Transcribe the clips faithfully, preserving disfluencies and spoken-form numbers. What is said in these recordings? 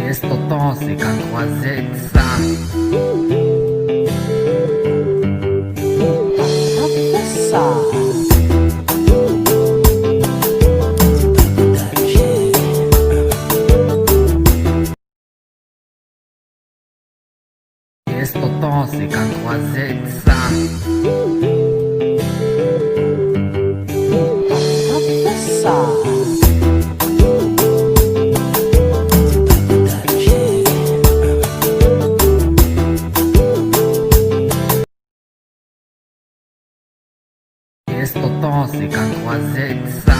Yes, tonton, se ka kwazèt sa. Sa. Yes, tonton, se ka kwazèt sa. Sa. Yes, tonton, se ka kwazèt sa.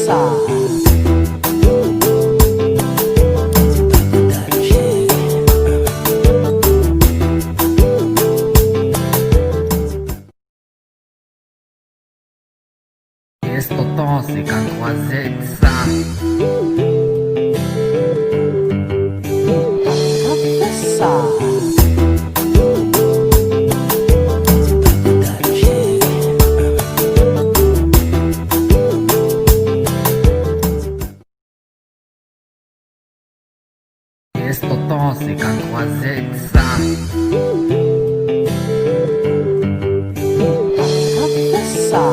Sa. Yes, tonton, se ka kwazèt sa. Sa. Yes, tonton, se ka kwazèt sa. Sa.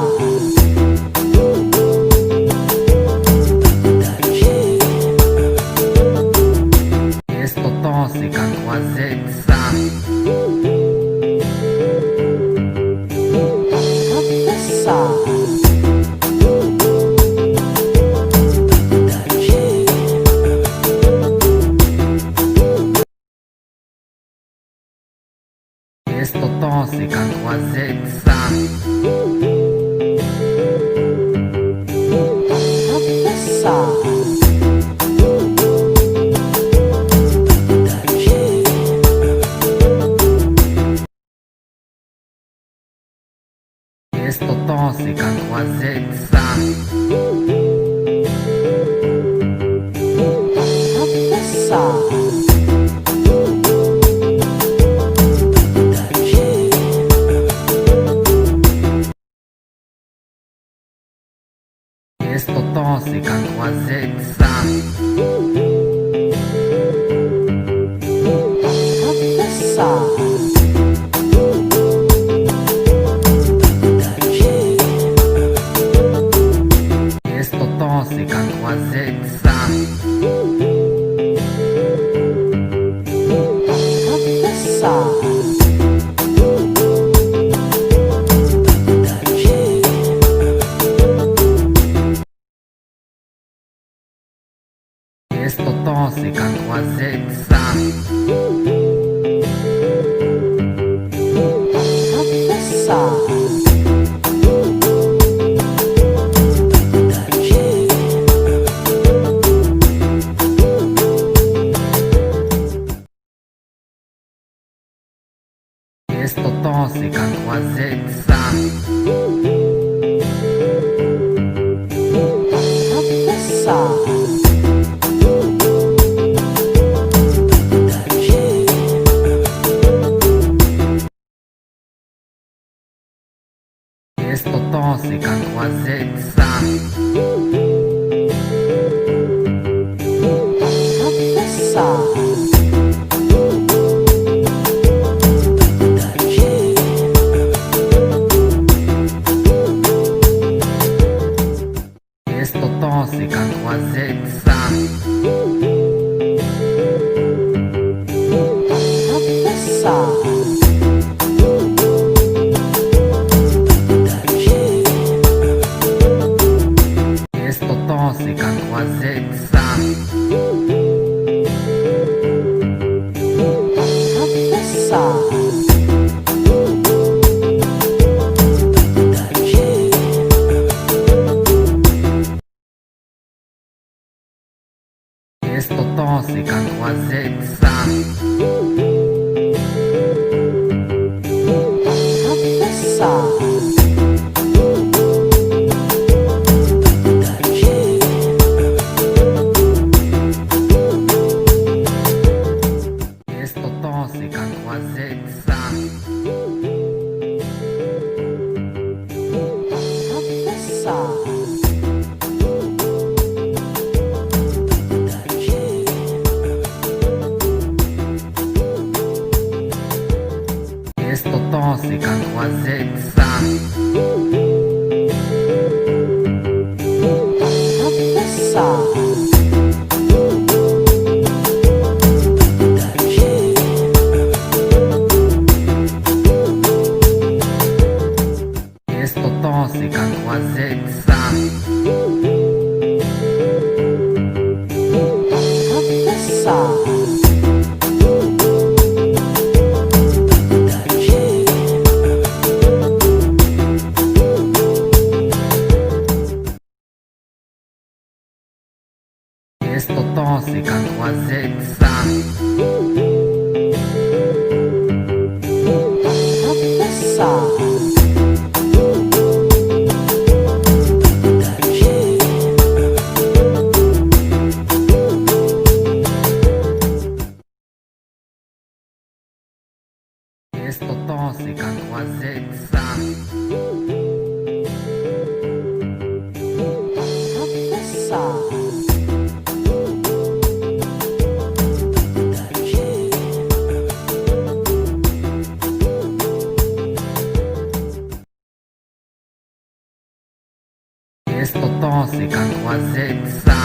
Yes, tonton, se ka kwazèt sa. Sa. Yes, tonton, se ka kwazèt sa. Sa. Yes, tonton, se ka kwazèt sa. Sa. Yes, tonton, se ka kwazèt sa. Sa. Yes, tonton, se ka kwazèt sa. Sa. Yes, tonton, se ka kwazèt sa. Sa. Yes, tonton, se ka kwazèt sa. Sa. Yes, tonton, se ka kwazèt sa. Sa. Yes, tonton, se ka kwazèt sa. Sa. Yes, tonton, se ka kwazèt sa. Sa. Yes, tonton, se ka kwazèt sa. Sa. Yes, tonton, se ka kwazèt sa. Sa. Tonton, se ka kwazèt sa. Sa. Yes, tonton, se ka kwazèt sa. Sa. Yes, tonton, se ka kwazèt sa.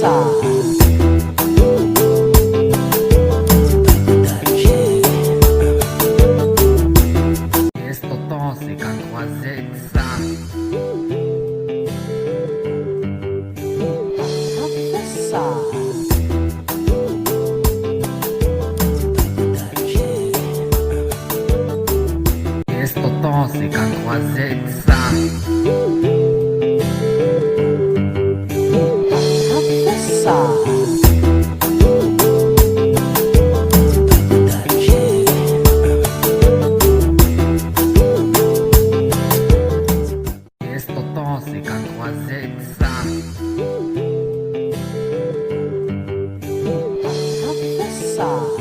Sa. Yes, tonton, se ka kwazèt sa. Sa. Yes, tonton, se ka kwazèt sa. Sa. Yes, tonton, se ka kwazèt sa. Sa.